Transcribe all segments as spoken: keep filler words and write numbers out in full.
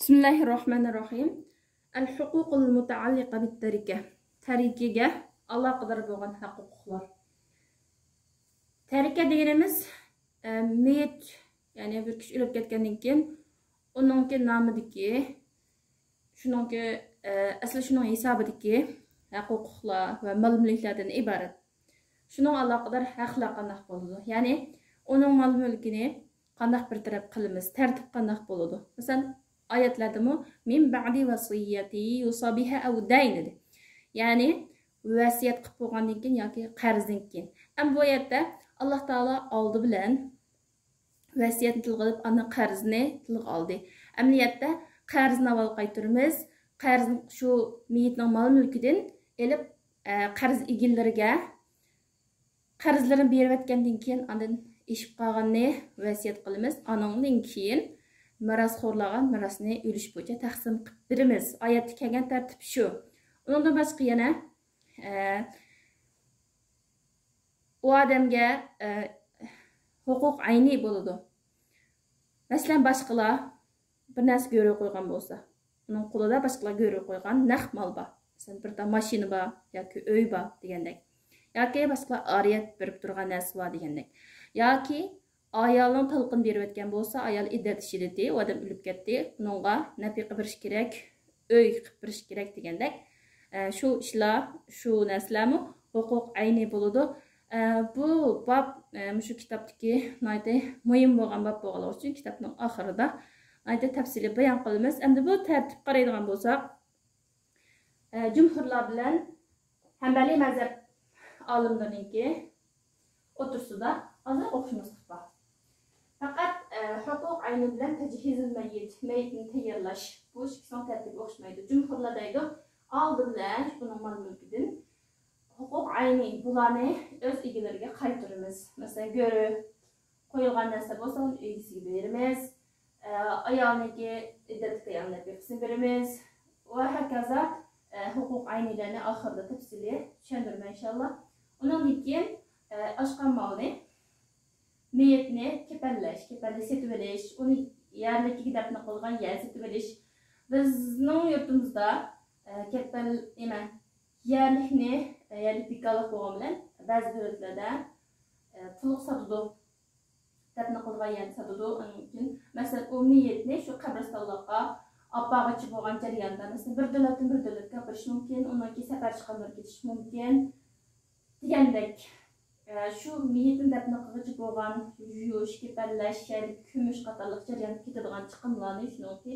بىسمىللاھىررەھمانىررەھىم. ئەل ھوقۇقۇل مۇتەئەللىقە بىت تەرىكە. تەرىكىگە ئالاقىدار بولغان ھەق ھوقۇقلار. تەرىكە دېگىنىمىز، ئە، مېيىت، يەنى بىر كىشى ئۆلۈپ كەتكەندىن كېيىن، ئۇنىڭكى نامىدىكى، شۇنىڭكى، ئە، ئەسلى شۇنىڭ ھېسابىدىكى ھەق ھوقۇقلار ۋە مال مۈلۈكلەردىن ئىبارەت. شۇنىڭغا ئالاقىدار ھەقلەر قانداق بولىدۇ؟ يەنى ئۇنىڭ مال مۈلكىنى قانداق بىر تەرەپ قىلىمىز؟ تەرتىپ قانداق بولىدۇ؟ مەسىلەن، ئايەتلەردىمۇ «مىن بەئدى ۋەسىيەتى يۇسا بىھا ئەۋ دەين» دېدى. يەنى ۋەسىيەت قىلىپ بولغاندىن كېيىن ياكى قەرزدىن كېيىن. ئەمما بۇ ئايەتتە ئاللا تائالا ئالدى بىلەن ۋەسىيەتنى تىلغا ئېلىپ، ئاندىن قەرزنى تىلغا ئالدى. ئەمەلىيەتتە قەرزنى ئاۋۋال قايتۇرىمىز. قەرزنى شۇ مېيىتنىڭ مال مۈلكىدىن ئېلىپ، ئە، قەرز ئىگىلىرىگە قەرزلىرىنى بېرىۋەتكەندىن كېيىن، ئاندىن ئېشىپ قالغىنىنى ۋەسىيەت قىلىمىز. ئانىڭدىن كېيىن مىراسخورلارغا مىراسنى ئۈلۈش بويىچە تەقسىم قىلىپ بېرىمىز. ئايەتتە كەلگەن تەرتىپ شۇ. ئۇنىڭدىن باشقا يەنە، ئە، ئۇ ئادەمگە، ئە، ھوقۇق ئەينى بولىدۇ. مەسىلەن، باشقىلار بىر نەرسە گۆرۈگە قويغان بولسا، ئۇنىڭ قولىدا باشقىلار گۆرۈگە قويغان نەق مال بار. مەسىلەن، بىر تال ماشىنا بار ياكى ئۆي بار دېگەندەك. ياكى باشقىلار ئارىيەت بېرىپ تۇرغان نەرسە بار دېگەندەك. ياكى ئايالىنىڭ تالىقىنى بېرىۋەتكەن بولسا، ئايال ئىددەت ئىچىدىتى، ئۇ ئادەم ئۆلۈپ كەتتى، ئۇنىڭغا نەپىقە بېرىش كېرەك، ئۆي قىلىپ بېرىش كېرەك دېگەندەك. ئە، شۇ ئىشلار، شۇ نەرسىلەرمۇ ھوقۇق ئەينى بولىدۇ. ئە، بۇ باب، ئە، مۇشۇ كىتابتىكى ناھايىتى مۇھىم بولغان باب بولغانلىقى ئۈچۈن كىتابنىڭ ئاخىرىدا ناھايىتى تەپسىلىي بايان قىلىمىز. ئەمدى بۇ تەرتىپكە قارايدىغان بولساق، ئە، جۇمھۇرلار بىلەن ھەنبەلىي مەزھەپ ئالىملىرىنىڭكى ئوتتۇرىسىدا ئازراق ئوخشىماسلىق بار. پەقەت، ئە، ھوقۇق ئەينى بىلەن تەجھىزۇل مەييىت، مەييىتنى تەييارلاش، بۇ ئىككىسىنىڭ تەرتىپى ئوخشىمايدۇ. جۇمھۇرلار دەيدۇ، ئالدى بىلەن ئۇنىڭ مال مۈلكىدىن ھوقۇق ئەينى، بۇلارنى ئۆز ئىگىلىرىگە قايتۇرىمىز. مەسىلەن، گۆرۈ قويۇلغان نەرسە بولسا، ئۇنى ئىگىسىگە بېرىمىز. ئە، ئايالنىڭكى ئىددەتلىك ئايالنىڭ نەپىقىسىنى بېرىمىز. ۋە ھاكازا، ئە، ھوقۇق ئەينىلەرنى ئاخىرىدا تەپسىلىي چۈشەندۈرىمەن، ئىنشاللا. ئۇنىڭدىن كېيىن، ئە، ئاشقان مالنى، مېيىتنى كېپەنلەش، كېپەنلىك سېتىۋېلىش، ئۇنى يەرلىكىگە دەپنە قىلغان يەر سېتىۋېلىش. بىزنىڭ يۇرتىمىزدا، ئە، كېپەن، نېمە، يەرلىكنى، ئە، يەرلىك بىكارلىق بولغان بىلەن بەزى دۆلەتلەردە، ئە، پۇلغا ساتىدۇ. دەپنە قىلغان يەردە ساتىدۇ. ئۇنىڭ ئۈچۈن، مەسىلەن، ئۇ مېيىتنى شۇ قەبرىستانلىققا ئاپارغۇچە بولغان جەرياندا، مەسىلەن، بىر دۆلەتتىن بىر دۆلەتكە ئاپىرىش مۇمكىن، ئۇنىڭ كېيىن سەپەر چىقىملىرى كېتىشى مۇمكىن دېگەندەك، ئە، شۇ مېيىتنى دەپنە قىلغۇچە بولغان يۇيۇش، كېپەنلەش، يەرلىك كۆمۈش قاتارلىق جەرياندا كېتىدىغان چىقىملارنى شۇنىڭكى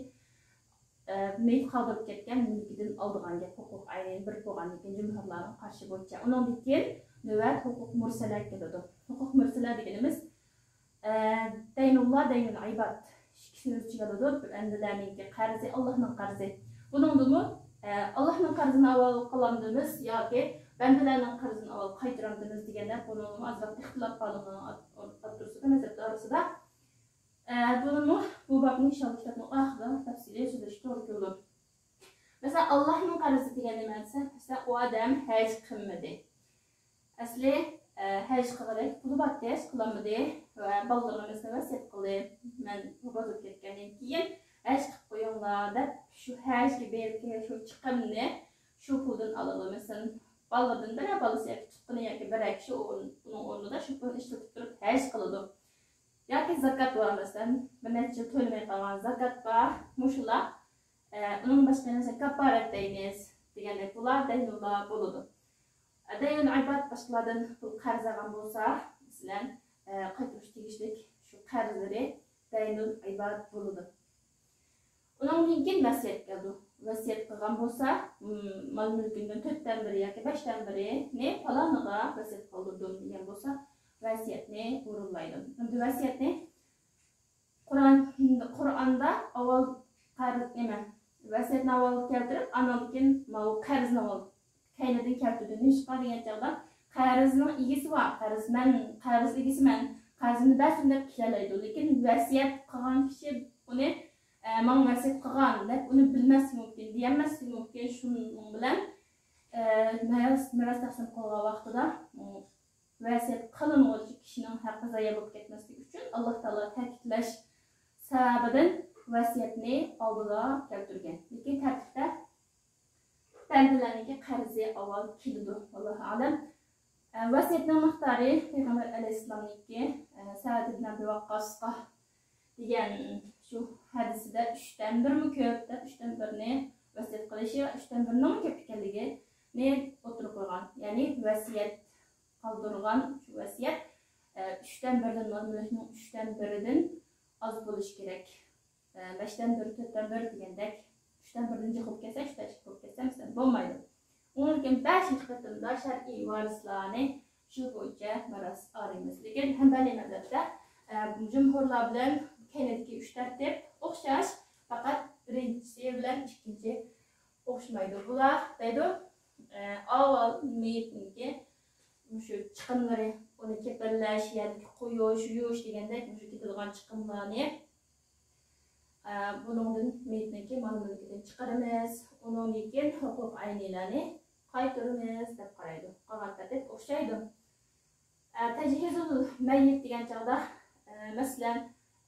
ئە، مېيىت قالدۇرۇپ كەتكەن مۈلكىدىن ئالىدىغان گەپ ھوقۇق ئەينى بىر بولغاندىن كېيىن جۇمھۇرلارنىڭ قارىشى بويىچە. ئۇنىڭدىن كېيىن نۆۋەت ھوقۇق مۇرسەلە كېلىدۇ. ھوقۇق مۇرسەلە دېگىنىمىز، ئە، دەينۇللا، دەينۇل ئىباد ئىككىسىنىڭ ئۆز ئىچىگە ئالىدۇ. بەندىلەرنىڭكى قەرزى، ئاللاھنىڭ قەرزى. بۇنىڭدىمۇ، ئە، ئاللاھنىڭ قەرزىنى ئاۋۋال قىلامدىمىز ياكى بەندىلەرنىڭ قەرزىنى ئاۋۋال قايتۇرامدىمىز دېگەندە، بۇنىڭدىمۇ ئازراق ئىختىلاپ ئالىملارنىڭ ئوتتۇرىسىدا، مەزھەپلەر ئارىسىدا. ئە، بۇنىمۇ، بۇ بابنى ئىنشاللا كىتابنىڭ ئاخىرىدا تەپسىلىي سۆزلەشكە توغرا كېلىدۇ. مەسىلەن، ئاللاھنىڭ قەرزى دېگەن نېمە دېسە، مەسىلەن، ئۇ ئادەم ھەج قىلمىدى. ئەسلى، ئە، ھەج قىلغۇدەك پۇلى بارتى، ھەج قىلالمىدى ۋە بالىلىرىغا مەسىلەن ۋەسىيەت قىلدى، مەن ۋاپات بولۇپ كەتكەندىن كېيىن ھەج قىلىپ قويۇڭلار دەپ، شۇ ھەجگە بېرىدىغان شۇ چىقىمنى شۇ پۇلدىن ئالىدۇ. مەسىلەن، بالىلىرىدىن بىرەر بالىسى ياكى تۇغقىنى ياكى بىرەر كىشى ئۇنىڭ ئورنىدا شۇ پۇلنى ئىشلىتىپ تۇرۇپ ھەج قىلىدۇ. ياكى زاكات بار، مەسىلەن، بىر نەچچە يىل تۆلىمەي قالغان زاكات بار. مۇشۇلار، ئە، ئۇنىڭ باشقا يەنە كاپپارەت دەيمىز دېگەندەك، بۇلار دەينۇللا بولىدۇ. ئە، دەينۇل ئىباد باشقىلاردىن پۇل قەرز ئالغان بولسا، مەسىلەن، ئە، قايتۇرۇش تېگىشلىك شۇ قەرزلىرى دەينۇل ئىباد بولىدۇ. ئۇنىڭدىن كېيىن ۋەسىيەت كېلىدۇ. ۋەسىيەت قىلغان بولسا، م، مال مۈلكىدىن تۆتتىن بىرى ياكى بەشتىن بىرىنى پالانىغا ۋەسىيەت قىلدۇردۇم دېگەن بولسا، ۋەسىيەتنى ئورۇنلايدۇ. ئەمدى ۋەسىيەتنى قۇرئان، قۇرئاندا ئاۋۋال قەرز، نېمە، ۋەسىيەتنى ئاۋۋال كەلتۈرۈپ، ئاندىن كېيىن ماۋۇ قەرزنى ئاۋۋال كەينىدىن كەلتۈردى. نېمىشقا دېگەن چاغدا، قەرزنىڭ ئىگىسى بار، قەرز مەن، قەرز ئىگىسىمەن، قەرزىمنى بەرسۇن دەپ كېلەلەيدۇ. لېكىن ۋەسىيەت قىلغان كىشى ئۇنى، ئە، ماڭا ۋەسىيەت قىلغان دەپ ئۇنى بىلمەسلىكى مۇمكىن، دېيەلمەسلىكى مۇمكىن. شۇنىڭ بىلەن، ئە، مىراس، مىراس تەقسىم قىلغان ۋاقتىدا، ۋەسىيەت قىلىنغۇچى كىشىنىڭ ھەققى زايە بولۇپ كەتمەسلىكى ئۈچۈن، ئاللا تائالا تەكىتلەش سەۋەبىدىن ۋەسىيەتنى ئالدىدا كەلتۈرگەن. لېكىن تەرتىپتە بەندىلەرنىڭكى قەرزى ئاۋۋال كېلىدۇ. ۋاللاھۇ ئەلەم. ئە، ۋەسىيەتنىڭ مىقدارى پەيغەمبەر ئەلەيھىسسالامنىڭكى، ئە، سەئد ئىبن ئەبى ۋەققاسقا دېگەن شۇ ھەدىسىدە ئۈچتىن بىرمۇ كۆپ دەپ، ئۈچتىن بىرنى ۋەسىيەت قىلىشى ۋە ئۈچتىن بىرنىڭ كۆپ ئىكەنلىكىنى ئوتتۇرىغا قويغان. يەنى ۋەسىيەت قالدۇرغان شۇ ۋەسىيەت، ئە، ئۈچتىن بىردىن، مال مۈلۈكنىڭ ئۈچتىن بىرىدىن ئاز بولۇشى كېرەك. ئە، بەشتىن بىر، تۆتتىن بىر دېگەندەك، ئۈچتىن بىردىن جىق بولۇپ كەتسە، ئۈچتىن ئىككى بولۇپ كەتسە، مەسىلەن، بولمايدۇ. ئۇنىڭدىن كېيىن بەشىنچى قېتىمدا شەرئىي ۋارىسلارنى شۇ بويىچە مىراس ئايرىمىز. لېكىن ھەمبەلىي مەزھەپتە، ئە، جۇمھۇرلار بىلەن كەينىدىكى ئۈچ تەرتىپ ئوخشاش، پەقەت بىرىنچىسى بىلەن ئىككىنچى ئوخشىمايدۇ. بۇلار دەيدۇ، ئە، ئاۋۋال مېيىتنىڭكى مۇشۇ چىقىملىرى، ئۇنى كېپەنلەش، يەرگە قويۇش، يۇيۇش دېگەندەك مۇشۇ كېتىدىغان چىقىملارنى، ئە، بۇنىڭدىن مېيىتنىڭكى مال-مۈلكىدىن چىقىرىمىز. ئۇنىڭدىن كېيىن ھوقۇق ئەينىيلەرنى قايتۇرىمىز دەپ قارايدۇ. قالغان تەرتىپ ئوخشايدۇ. ئە، تەجھىزۇل مەييىت دېگەن چاغدا، ئە، مەسىلەن،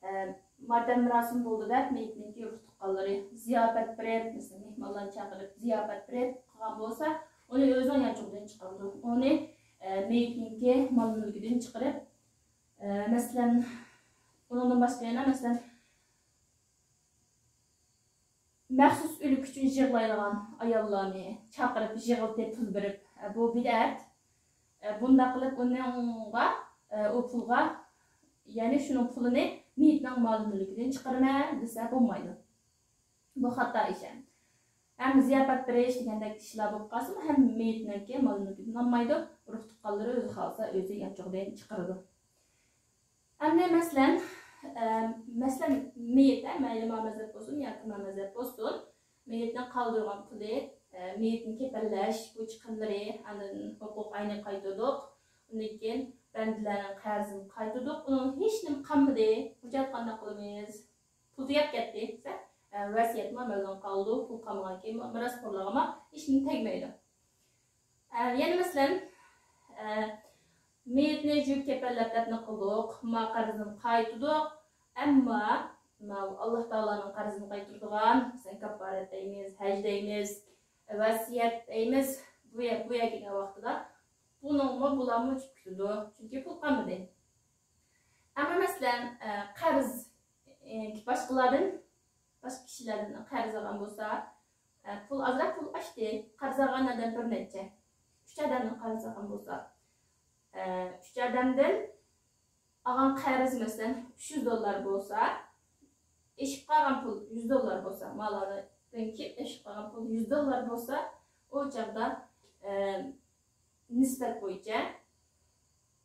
ئە، ماتەم مۇراسىمى بولدى دەپ، مېيىتنىڭكى ئۇرۇق-تۇغقانلىرى زىياپەت بېرىپ، مەسىلەن، مېھمانلارنى چاقىرىپ، زىياپەت بېرىپ قىلغان بولسا، ئۇنى ئۆزىنىڭ يانچۇقىدىن چىقىرىدۇ. ئۇنى، ئە، مېيىتنىڭكى مال-مۈلكىدىن چىقىرىپ، ئە، مەسىلەن، ئۇنىڭدىن باشقا يەنە، مەسىلەن، مەخسۇس ئۆلۈك ئۈچۈن يىغلايدىغان ئاياللارنى چاقىرىپ، يىغلىتىپ، پۇل بېرىپ، ئە، بۇ بىدئەت. ئە، بۇنداق قىلىپ ئۇنىڭغا، ئە، ئۇ پۇلغا، يەنى شۇنىڭ پۇلىنى مېيىتنىڭ مال-مۈلكىدىن چىقىرىمەن دېسە بولمايدۇ. بۇ خاتا ئىش. ھەم زىياپەت بېرىش دېگەندەك ئىشلار بولۇپ قالسىمۇ، ھەم مېيىتنىڭكى مال-مۈلكىدىن ئالمايدۇ، ئۇرۇق-تۇغقانلىرى ئۆزى خالىسا ئۆزى يانچۇقىدىن چىقىرىدۇ. ئەمدى مەسىلەن، ئە، مەسىلەن، مېيىت، ئە، مەيلى ما مەزھەپ بولسۇن ياكى ما مەزھەپ بولسۇن، مېيىتنىڭ قالدۇرغان پۇلى، ئە، مېيىتنى كېپەنلەش، بۇ چىقىملىرى، ئاندىن ھوقۇق ئەينى قايتۇردۇق، ئۇندىن كېيىن بەندىلەرنىڭ قەرزىنى قايتۇردۇق، ئۇنىڭ ھېچنېمە قالمىدى، بۇ چاغدا قانداق قىلىمىز؟ پۇل تۈگەپ كەتتى دېسە، ئە، ۋەسىيەتمۇ ئەمەلدىن قالىدۇ، پۇل قالمىغاندىكىن مىراسخورلارغىمۇ ھېچنېمە تەگمەيدۇ. ئە، يەنە مەسىلەن، ئە، مېيىتنى يۇيۇپ كېپەنلەپ دەپنە قىلدۇق، ما قەرزنى قايتۇردۇق. ئەمما ماۋۇ ئاللا تائالانىڭ قەرزىنى قايتۇرىدىغان، مەسىلەن، كاپپارەت دەيمىز، ھەج دەيمىز، ۋەسىيەت دەيمىز، بۇ يە-، بۇ يەرگە كەلگەن ۋاقتىدا بۇنىڭمۇ، بۇلارمۇ ئۆچۈپ كېتىدۇ. چۈنكى پۇل قالمىدى. ئەمما مەسىلەن، ئە، قەرز، ئە، باشقىلاردىن، باشقا كىشىلەردىن قەرز ئالغان بولسا، ئە، پۇل ئازراق پۇل ئاشتى. قەرز ئالغان ئادەم بىر نەچچە، ئۈچ ئادەمدىن قەرز ئالغان بولسا، ئە، ئۈچ ئادەمدىن ئالغان قەرز، مەسىلەن، ئۈچ يۈز دوللار بولسا، ئېشىپ قالغان پۇل يۈز دوللار بولسا، ماللاردىن كېيىن ئېشىپ قالغان پۇل يۈز دوللار بولسا، ئۇ چاغدا، ئە، نىسبەت بويىچە،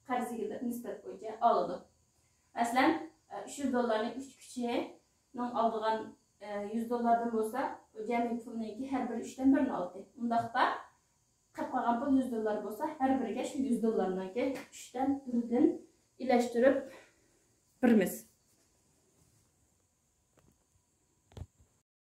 قەرز ئىگىلىرى نىسبەت بويىچە ئالىدۇ. مەسىلەن، ئۈچ يۈز دوللارنى ئۈچ كىشىنىڭ ئالىدىغان، يۈز دوللاردىن بولسا، ئۇ جەمئىي پۇلنىڭكى ھەر بىرى ئۈچتىن بىرنى ئالدى. ئۇنداقتا، قېلىپ قالغان پۇل يۈز دوللار بولسا، ھەر بىرىگە شۇ يۈز دوللارنىڭكى ئۈچتىن بىرىدىن ئېلىشتۇرۇپ بېرىمىز.